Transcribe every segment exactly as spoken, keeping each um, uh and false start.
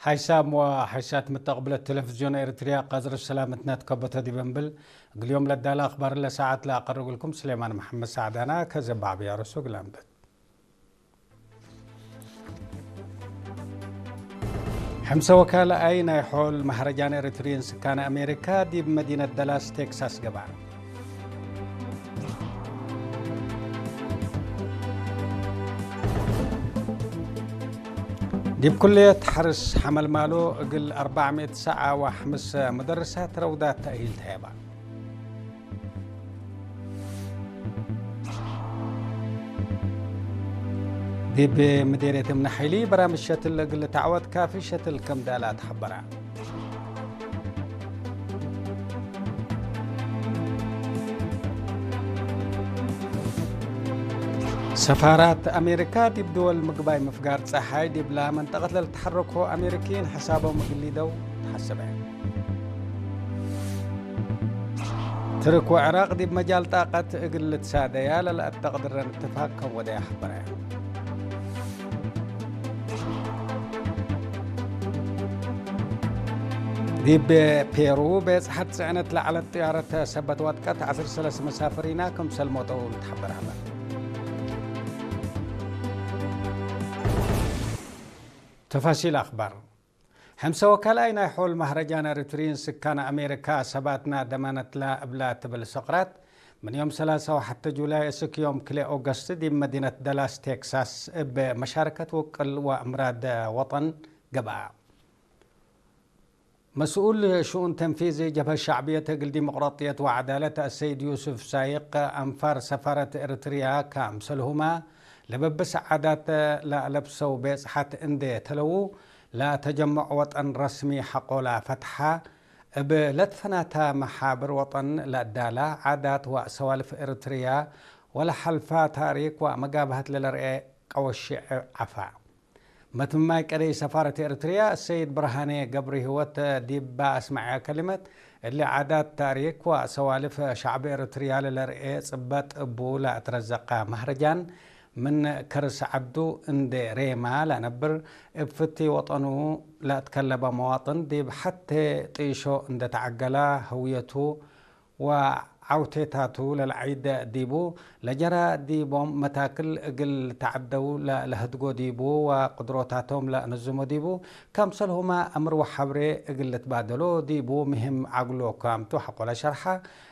ሓይሳም ወሓይሳት ምተቅብለት ቴሌቪዝዮን ኤሪትርያ፣ ቀዝር ሰላምትነ ትከበቶ ዲብ እንብል፣ እግል ዮም ለዳለ አክባር ለሰዓት ለአቀርብልኩም ስሌማን መሐመድ ሳዕዳና፣ ከዘባዕብያ ርሱግ ለአንብት። ሕምሰ ወካልኣይ ናይ ሖል መሀረጃን ኤሪትርይን ስካነ አሜሪካ ዲብ መዲነት ደላስ ቴክሳስ ገብአ። ዲብ ኩልየት ሐርስ ሐመልማሎ እግል አርበዕ ምእት ሰዓ ወሐምስ መደርሳት ረውዳት ተእሂል ተሀባ። ዲብ ምዴርየት እምነ ሐይሊ በራምጅ ሸትል እግል ተዐወት ካፊ ሸትል ክም ዳላ ተሐበራ። ሰፋራት አሜሪካ ዲብ ድወል ምግባይ ምፍጋር ጸሓይ ዲብላ መንጠቀት ለልትሐረኮ አሜሪኪይን ሕሳቦም እግል ሊደው ተሐሰበ። ትርክ ወዕራቅ ዲብ መጃል ጣቀት እግል ልትሳደያ ለለአተቅድረን እትፋቅ ከም ወደያ ሐበረ። ዲብ ፔሩ ቤጽሐት ጽዕነት ለዐለት ጥያረት ሰበት ወድቀት ዐስር ሰለስ መሳፍሪና ክምሰል ሞተው ልትሐበር ሀለ። ተፋሲል አክባር። ሕምሰ ወካልኣይ ናይ ሖል መህረጃን ኤሪትርይን ስካን አሜሪካ ሰባትና ደማነትላ እብላ ትብል ሰቅራት፣ ምን ዮም ሰላሳ ወሐቴ ጁላይ እስክ ዮም ክልኤ ኦገስት ዲብ መዲነት ደላስ ቴክሳስ እብ መሻረከት ውቅል ወአምራድ ወጠን ገብአ። መስኡል ሽኡን ተንፊዚ ጀብሀት ሸዕብየት እግል ዲሞቅራጥየት ወዐዳለት አሰይድ ዩስፍ ሳይቅ፣ አንፋር ሰፋረት ኤሪትርያ ካምሰልሁመ ለበብስ ዓዳት ለአለብሰው ቤጽሐት እንዴ ተለው፣ ለተጀመዕ ወጠን ረስሚ ሐቆላ ፈትሐ፣ እብ ለትፈናተ መሓብር ወጠን ለአዳላ ዓዳት ወሰዋልፍ ኤሪትርያ ወለሐልፋ ታሪክ ወመጋብሀት ለለርኤ ቀወሺዕ ዐፋ። መትምማይ ቀደይ ሰፋረት ኤሪትርያ ሰይድ ብርሃኔ ገብረሂወት ዲብ አስመዐ ከሊመት፣ እሊ ዓዳት ታሪክ ወሰዋልፍ ሸዕብ ኤሪትርያ ለለርኤ ጽበጥ እቡ ለአትረዘቀ መህረጃን፣ ምን ከርስ ዐዱ እንዴ ሬማ ለነብር፣ እብ ፍቲ ወጠኑ ለአትከለበ መዋጥን ዲብ ሐቴ ጥይሾ እንዴ ተዐገላ፣ ህውየቱ ወዐውቴታቱ ለለዐይደ ዲቡ ለጀራ ዲቦም መታክል እግል ተዐደው ለለህድጎ ዲቡ ወቅድሮታቶም ለአነዝሞ ዲቡ፣ ከምሰልሁመ አምር ወሐብሬ እግል ልትባደሎ ዲቡ ምህም ዐግሎ ካምቱ ሐቆለ ሸርሐ።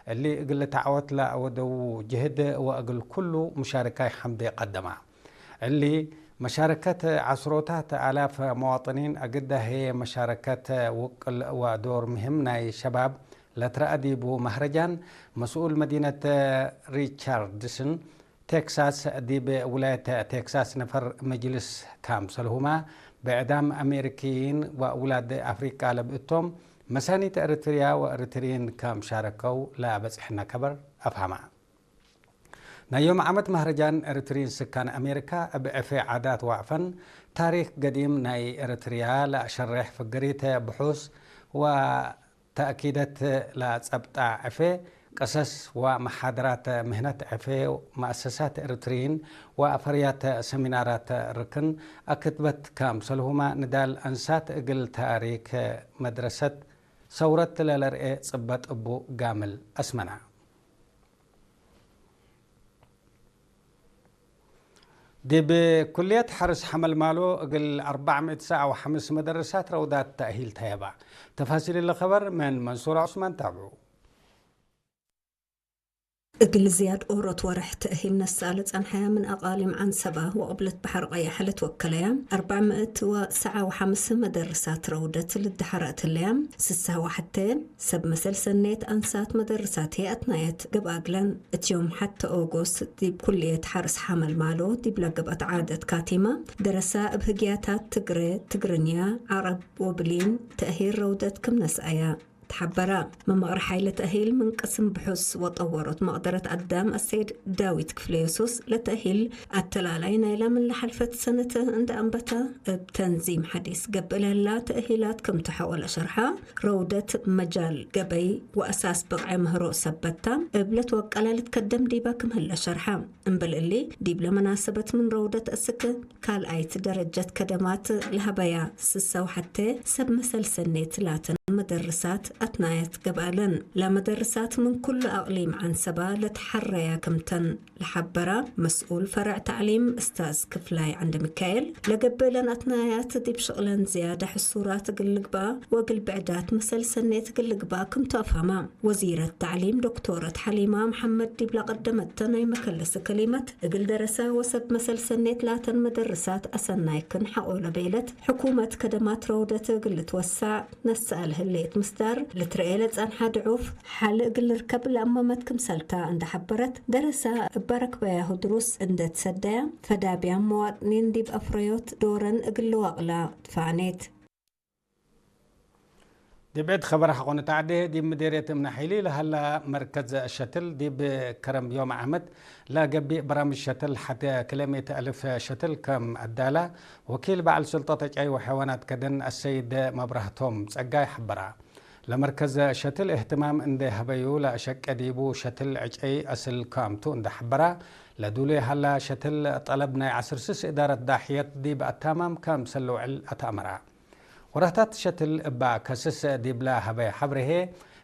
እሊ እግል ልትዐወት ለአወደው ጅህድ ወእግል ኩሉ ሙሻሪካይ ሐምዴ ቀደማ። እሊ መሻረከት ዐስሮታት አላፍ መዋጥኒን አግደ ህዬ መሻረከት ውቅል ወዶር ምህም ናይ ሸባብ ለትረአ ዲቡ መህረጃን፣ መስኡል መዲነት ሪቻርድስን ቴክሳስ ዲብ ውላየት ቴክሳስ ነፈር መጅልስ ካምሰልሁመ ብዕዳም አሜሪክይን ወውላድ አፍሪቃ ለብእቶም መሳኒት ኤሪትርያ ወኤሪትርይን ከም ሻረከው ለአበጽሕነ ከበር አፍሀመ። ናይ ዮም ዓመት መህረጃን ኤሪትርይን ስካን አሜሪካ እብ ዕፌ ዓዳት ወዕፈን ታሪክ ገዲም ናይ ኤሪትርያ ለአሸሬሕ ፍግሪተ ብሑስ ወተእኪደት ለአጸብጣ ዕፌ ቅሰስ ወመሓደራት ምህነት ዕፌ መአሰሳት ኤሪትርይን ወአፈርያት ሰሚናራት ርክን አክትበት ካምሰልሁመ ንዳል አንሳት እግል ታሪክ መድረሰት ሰውረት ለለርኤ ጽበጥ እቡ ጋምል አስመና። ዲብ ኩልየት ሐርስ ሐመልማሎ እግል አርበዕ ምእት ሰዓ ወሐምስ መደርሳት ረውዳት ተእሂል ተየባ። ተፋሲል እሊ ከበር ምን መንሱር ዑስማን ታብዑ። እግል ዝያድ ኦሮት ወርሕ ተእሂል ነስአ ለጸንሐያ ምን አቃሊም ዐንሰባ ወቅብለት በሐር ቀየሕ ለትወከለያ አርበዕ ምእት ወሰዓ ወሐምስ መደርሳት ረውደት ልደሐረ እትለያ ስሳ ወሐቴ ሰብ መሰል ሰኔት አንሳት መደርሳት ህይ አትናየት ገብአ እግለን። እት ዮም ሐቴ ኦጎስት ዲብ ኩልየት ሐርስ ሐመልማሎ ዲብለ ገብአት ዓደት ካቲመ ደረሳ እብ ህግያታት ትግሬ፣ ትግርኛ፣ ዐረብ ወብሊን ተእሂል ረውደት ክም ነስአያ። ተሐበረ። መመቅር ሓይል ተእሂል ምን ቅስም ብሑስ ወጠወሮት መቅደረት አዳም አሰይድ ዳዊት ክፍለዮሱስ፣ ለተእሂል አተላላይ ናይላ ምን ለሐልፈት ሰነት እንደ አንበተ፣ እብ ተንዚም ሐዲስ ገብእ ለህላ ተእሂላት ክም ተሐቆ ለሸርሐ፣ ረውደት መጃል ገበይ ወአሳስ ብቅዐ ምህሮ ሰበት ተ፣ እብ ለትወቀለ ልትከደም ዲበ ክም ህለ ሸርሐ። እምብል እሊ፣ ዲብለ መናሰበት ምን ረውደት እስክ ካልኣይት ደረጀት ከደማት ለሀበያ ስሰው ሐቴ ሰብ መሰል ሰኔት ላተን መደርሳት አትናያት ገብአለን። ለመደርሳት ምን ኩሉ አቅሊም ዐንሰባ ለተሐረያ ክምተን ለሐበረ መስኡል ፈረዕ ተዕሊም እስታዝ ክፍላይ ዐንደሚካኤል፣ ለገብእለን አትናያት ዲብ ሽቅለን ዝያደ ሕሱራት እግል ልግበአ ወእግል ብዕዳት መሰል ሰኔት እግል ልግበአ ክምቱ አፍሀመ። ወዚረት ተዕሊም ዶክቶረት ሐሊማ መሐመድ ዲብ ለቀደመተ ናይ መከለስ ከሊመት፣ እግል ደረሰ ወሰብ መሰል ሰኔት ላተን መደርሳት አሰናይ ክን ሐቆ ለቤለት፣ ሕኩመት ከደማት ረውደት እግል ልትወሳዕ ነስአል ህሌት ምስዳር፣ ልትረኤ ለጸንሐ ድዑፍ ሐል እግል ልርከብ ለአመመት ክምሰልታ እንደ ሐበረት፣ ደረሰ እበ ረክበያሁ ድሩስ እንደ ትሰደያ፣ ፈዳብያም መዋጥኒን ዲብ አፍረዮት ዶረን እግል ልዋቅላ ትፋኔት። ዲብ ዒድ ኸበር ሐቆ ንትዐዴ፣ ዲብ ምዴርየት እምናሒሊ ለሀላ መርከዝ ሸትል፣ ዲብ ከረም ዮም ዓመት ለገብእ በራምጅ ሸትል ሐቴ ክልኤ ምእት አልፍ ሸትል ከም አዳላ፣ ወኪል በዐል ስልጠት ዕጨይ ወሐይዋናት ከደን አሰይድ መብራህቶም ጸጋይ ሐበራ። ለመርከዝ ሸትል እህትማም እንዴ ሀበዩ ለአሸቄ ዲቡ ሸትል ዕጨይ አስል ካምቱ እንዴ ሐበራ፣ ለዱሌ ሀላ ሸትል ጠለብ ናይ ዐስር ስስ እዳረት ዳሕየት ዲብ አታማም ከምሰል ልውዕል አትአመራ። ወራታት ሸትል እባ ከስስ ዲብላ ሀበ ሐብሬሄ፣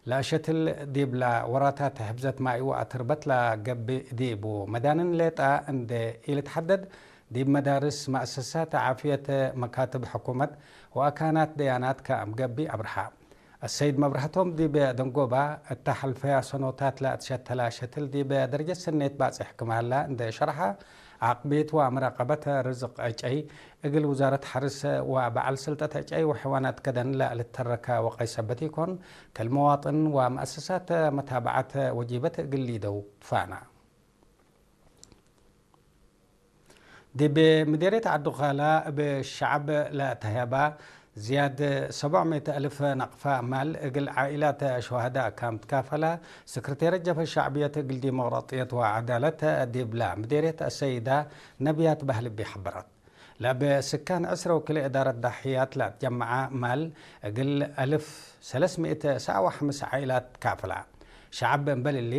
ለሸትል ዲብላ ወራታት ሕብዘት ማይ ወአትርበት ለገብእ ዲቡ መዳንን ሌጣ እንዴ ኢልትሐደድ፣ ዲብ መዳርስ፣ መአሰሳት ዓፍየት፣ መካትብ ሕኩመት ወአካናት ደያናት ከአምገብእ አብርሃ። አሰይድ መብራህቶም ዲብ ደንጎባ እተ ሐልፈያ ሰኖታት ለአትሸተላ ሸትል ዲብ ደረጀት ሰኔት ባጽሕ ክም ሀላ እንዴ ሸርሐ፣ አቅቢት ወአምራቀበት ርዝቅ ዕጨይ እግል ውዛረት ሐርስ ወበዐል ስልጠት ዕጨይ ወሐይዋናት ከደን ለልተረከ ወቀይ ሰበት ኢኮን፣ ከል መዋጥን ወመአሰሳት መታብዐት ወጂበት እግል ሊደው ትፋና። ዲብ ምዴርየት ዐዱ-ካላ እብ ሸዐብ ለተህየባ ዝያድ ሰቦዕ ምእት አልፍ ነቅፈ ማል እግል ዓኢላት ሹሀዳእ ካም ትካፈላ፣ ስክርቴርየት ጀብሀት ሸዕብየት እግል ዲሞቅራጥየት ወዐዳለት ዲብላ ምዴርየት አሰይዳ ነብያት ባህልቢ ሐበረት። ለእብ ስካን ዕስረ ወክልኤ እዳረት ዳሕያት ለአትጀመዐ ማል እግል አልፍ ሰለስ ምእት ሰዕ ወሐምስ ዓኢላት ካፍላ። ሸዐብ እምበል እሊ፣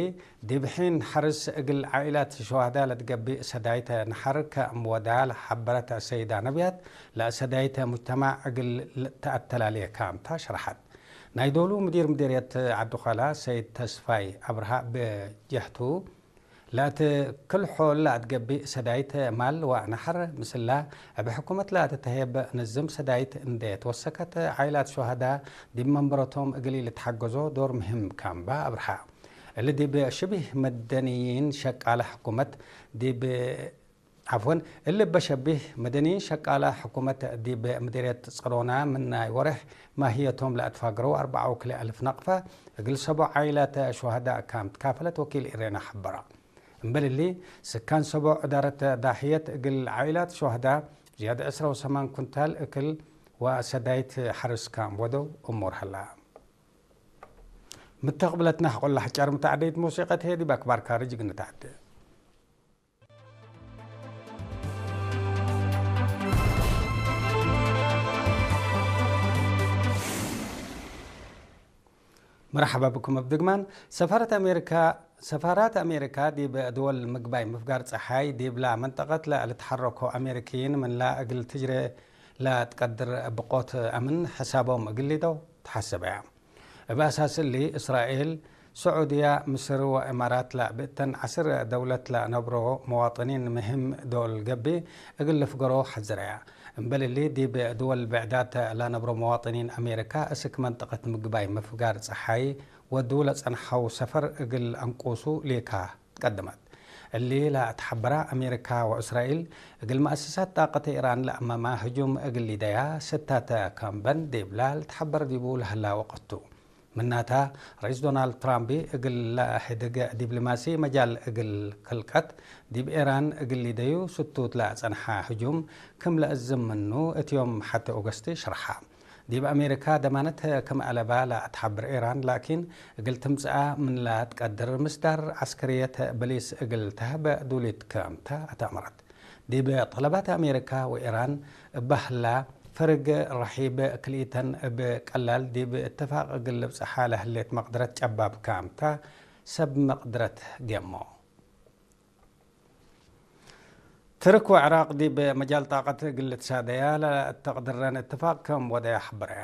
ዲብ ሒን ሐርስ እግል ዓኢላት ሹሀዳ ለትገብእ ሰዳይት ነሐር ከእምወዳ ለሐበረት አሰይዳ ነብያት፣ ለሰዳይት ሙጅተማዕ እግል ተአተላሌ ካምታ ሸርሐት። ናይ ዶሉ ምዲር ምዲርየት ዐዱ-ካላ ሰይድ ተስፋይ አብርሃ ብጀህቱ፣ ለእት ክል ሖል ለአትገብእ ሰዳይት ማል ወነሐር ምስላ እብ ሕኩመት ለአትተሄብ ንዝም ሰዳይት እንዴ ትወሰከት፣ ዓኢላት ሹሀዳ ዲብ መንበረቶም እግል ኢልትሐገዞ ዶር ምህም ካምባ አብርሃ። እሊ ዲብ ሽቢህ መደንይን ሸቃለ ሕኩመት ዲብ፣ ዐፍወን፣ እሊ እበ ሸቢህ መደንይን ሸቃለ ሕኩመት ዲብ ምዲርየት ጸሮና ምን ናይ ወሬሕ ማህየቶም ለአትፋግረው አርበዓ ወክልኤ አልፍ ነቅፈ እግል ሰቦዕ ዓኢላት ሹሀዳ ካም ትካፈለት ወኪል ኢሬና ሐበረ። እምበል እሊ፣ ስካን ሰቦዕ እዳረት ዳሕየት እግል ዓኢላት ሹሀዳ ዝያድ ዕስረ ወሰማን ኩንታል እክል ወሰዳይት ሐርስ ካም ወደው እሙር ሀላ። ምተቅብለትና ሐቆላ ሕጫር ምተዐደይት ሙሲቀት ህዬ ዲብ አክባር ካርጅ እግል ንትዐዴ። መርሐባ ብኩም እብ ድግማን። ሰፋረት አሜሪካ፣ ሰፋራት አሜሪካ ዲብ ድወል ምግባይ ምፍጋር ጸሓይ ዲብላ መንጠቀት ለልትሐረኮ አሜሪክይን ምንላ እግል ትጅሬ ለትቀድር ብቆት አምን ሕሳቦም እግል ሊደው ተሐሰበያ። እብ አሳስ እሊ፣ እስራኤል፣ ስዑድያ፣ ምስር ወእማራት ለእብ እተን ዐስር ደውለት ለነብሮ መዋጥኒን ምህም ዶል ገብእ እግል ልፍገሮ ሐዝረያ። እምበል እሊ፣ ዲብ ድወል ብዕዳት ለነብሮ መዋጥኒን አሜሪካ፣ እስክ መንጠቀት ምግባይ ምፍጋር ጸሓይ ወዱ ለጸንሐው ሰፈር እግል አንቁሱ ሊካ። ትቀደመት። እሊ ለአትሐበራ፣ አሜሪካ ወእስራኤል እግል መአሰሳት ጣቀት ኢራን ለአመማ ህጁም እግል ሊደያ ስታተ ካምበን ዲብላ ልትሐበር ዲቡ ለሀላ ወቀት ቱ። ምናታ፣ ረኢስ ዶናልድ ትራምፕ እግል ለህድግ ዲብሎማሲ መጃል እግል ክልቀት፣ ዲብ ኢራን እግል ሊደዩ ስቱት ለአጸንሐ ህጁም ክም ለአዝም ምኑ እት ዮም ሐቴ ኦገስት ሸርሐ። ዲብ አሜሪካ ደማነት ክም አለባ ለአትሐብር ኢራን፣ ላኪን እግል ትምጽአ ምን ለአትቀድር ምስዳር ዐስከርየት ብሊስ እግል ተህበ ዱሊት ክም ተ አትአመረት። ዲብ ጠለባት አሜሪካ ወኢራን እበ ህላ፣ ፈርግ ረሒብ ክልኢተን እብ ቀላል ዲብ እትፋቅ እግል ልብጽሓ ለህሌት መቅድረት ጨባብ ክም ተ ሰብ መቅድረት ጌሞ። ትርክ ወዕራቅ ዲብ መጃል ጣቀት እግል ልትሳደያ ለተቅድረን እትፋቅ ክም ወደያ ሐበረያ።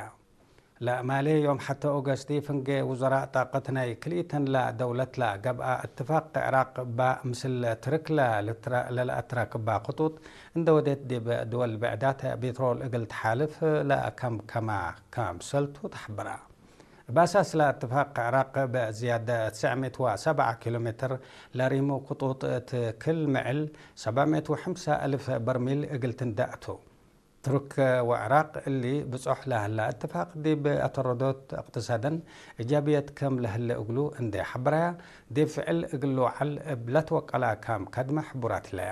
ለማሌ ዮም ሐቴ ኦገስት ፍንጌ ውዘራእ ጣቀት ናይ ክልኢተን ለደውለት ለገብአ እትፋቅ ዕራቅ እባ ምስል ትርክ ለልትረ-፣ ለለአትራክባ ክጡጥ እንደ ወዴት ዲብ ድወል ብዕዳት ቤትሮል እግል ተሓልፍ ለከምከማ ከምሰልቱ ተሐበራ። እብ አሳስ ለእትፋቅ ዕራቅ ብዝያድ ትስዕ ምእት ወሰብዓ ኪሎ ሜትር ለሪሙ ክጡጥ እት ክል ምዕል ሰብዕ ምእት ወሐምሳ አልፍ በርሚል እግል ትንዳእ ቱ። ትሩክ ወዕራቅ እሊ ብጾሕ ለህላ እትፋቅ ዲብ አተረዶት እቅትሳደን እጃብየት ከም ለህለ እግሉ እንዴ ሐበራያ፣ ዲብ ፍዕል እግል ልውዓል እብ ለትወቀላ ከም ከድመ ሕቡራት ህለያ።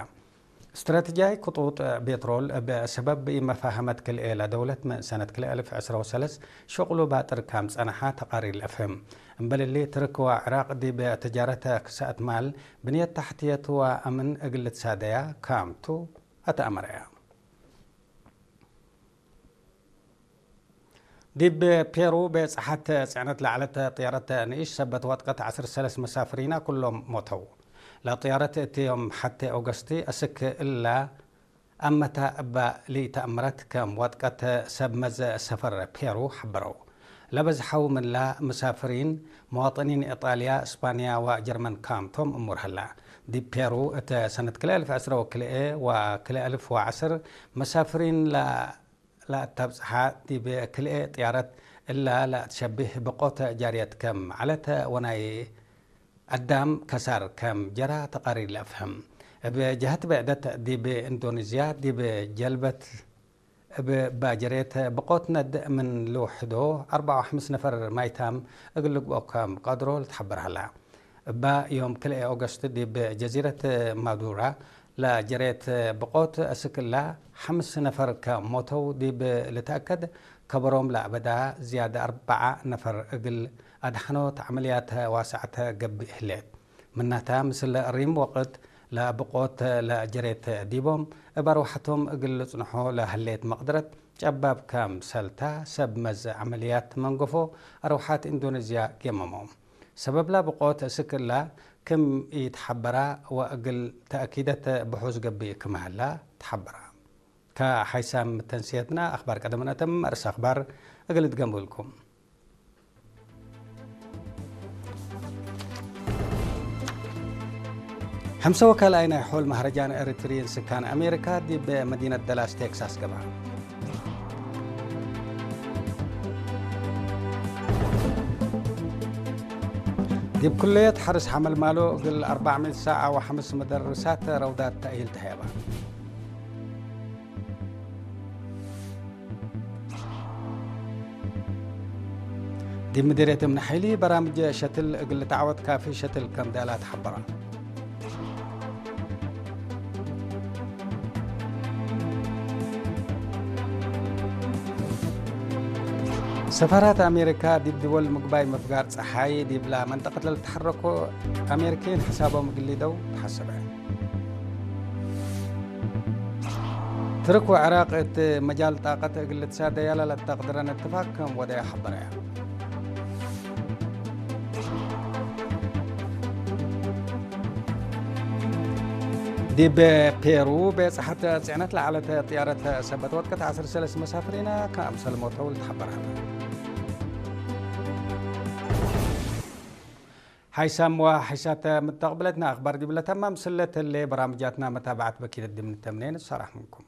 ስትራተጂያይ ክጡጥ ቤትሮል እብ ሰበብ ኢመፋሀመት ክልኤ ለደውለት ምን ሰነት ክልኤ አልፍ ዕስራ ወሰለስ ሸቁሉ ባጥር ካም ጸነሐ ተቃሪር ለአፍህም። እምበል እሊ፣ ትርክ ወዕራቅ ዲብ ተጃረት ክሰአት ማል፣ ብንየት ተሕትየት ወአምን እግል ልትሳደያ ካም ቱ አትአመረያ። ዲብ ፔሩ ቤጽሐት ጽዕነት ለዐለት ጥያረት ንኢሽ ሰበት ወጥቀት ዐስር ሰለስ መሳፍሪና ኩሎም ሞተው። ለጥያረት እት ዮም ሐቴ ኦገስት አስክ እላ አመታ እባ ለኢተአመረት ከም ወጥቀት ሰብ መዘ ሰፈር ፔሩ ሐበረው። ለበዝሐው ምንላ መሳፍሪን መዋጥኒን ኢጣልያ፣ እስፓንያ ወጀርመን ካምቶም እሙር ሀላ። ዲብ ፔሩ እተ ሰነት ክልኤ አልፍ ዕስራ ወክልኤ ወክልኤ አልፍ ወዐስር መሳፍሪን ለ ለአተብጽሐ ዲብ ክልኤ ጥያረት እላ ለአትሸብህ ብቆት ጃርየት ከም ዐለት ወናይ አዳም ከሳር ከም ጀራ ተቃሪር ለአፍህም። እብ ጀሀት ብዕደት ዲብ ኢንዶኒዝያ ዲብ ጀልበት እብ ባጀሬት ብቆት ነድእ ምን ልውሕዶ አርበዕ ወሐምስ ነፈር ማይታም እግል ልግብኦ ከም ቀድሮ ልትሐበር ሀላ። እባ ዮም ክልኤ ኦገስት ዲብ ጀዚረት ማዱራ ለጀሬት ብቆት አስክ እላ ሐምስ ነፈር ከሞተው ዲብ ልትአከድ፣ ከበሮም ለአበዳ ዝያድ አርበዓ ነፈር እግል አድሐኖት ዐመልያት ዋስዐት ገብእ ህሌት። ምናተ፣ ምስል ሪም ወቅት ለብቆት ለጀሬት ዲቦም እብ አርወሐቶም እግል ልጽንሖ ለህሌት መቅድረት ጨባብ ከምሰልታ፣ ሰብ መዝ ዐመልያት መንገፎ አርወሐት ኢንዶኔዝያ ጌመሞም። ሰበብላ ብቆት እስክ እላ ክም ኢተሐበራ ወእግል ተእኪደት ብሑዝ ገብእ ክም ሀላ ተሐበራ። ከሐይሳም ተንስየትና አክባር ቀደምነ ተም። አርእስ አክባር እግል እድገም እግልኩም። ሐምሰ ወካልኣይ ናይ ሖል መህረጃን ኤሪትሪን ስካን አሜሪካ ዲብ መዲነት ደላስ ቴክሳስ ገብአ። ዲብ ኩልየት ሐርስ ሐመልማሎ እግል አርበዕ ምእት ሰብዓ ወሐምስ መደርሳት ረውዳት ተእሂል ተሀየባ። ዲብ ምዲርየት እምነ ሐይሊ በራምጅ ሸትል እግል ልትዓወት ካፊ ሸትል ከም ዳላ ተሐበረ። ሰፋራት አሜሪካ ዲብ ድወል ምግባይ መፍጋር ጸሓይ ዲብላ መንጠቀት ለልትሐረኮ አሜሪኪን ሕሳቦም እግል ሊደው ተሐሰበ። ትርክ ወዕራቅ እት መጃል ጣቀት እግል ልትሳደያ ለለአተቅድረን እትፋቅ ከም ወደያ ሐበረያ። ዲብ ፔሩ ቤጽሐት ጽዕነት ለዐለት ጥያረት ሰበት ወድቀት ዐስር ሰለስ መሳፍሪነ ከአምሰል ሞተው ልትሐበር ሀለ። ሐይሳም ወሐይሳት ምተቅብለትና አክባር ዲብለ ተማም ስለት ህሌ በራምጃትና መታብዐት በኪለት ዲብ ንተምኔን ሰራሕ ምንኩም።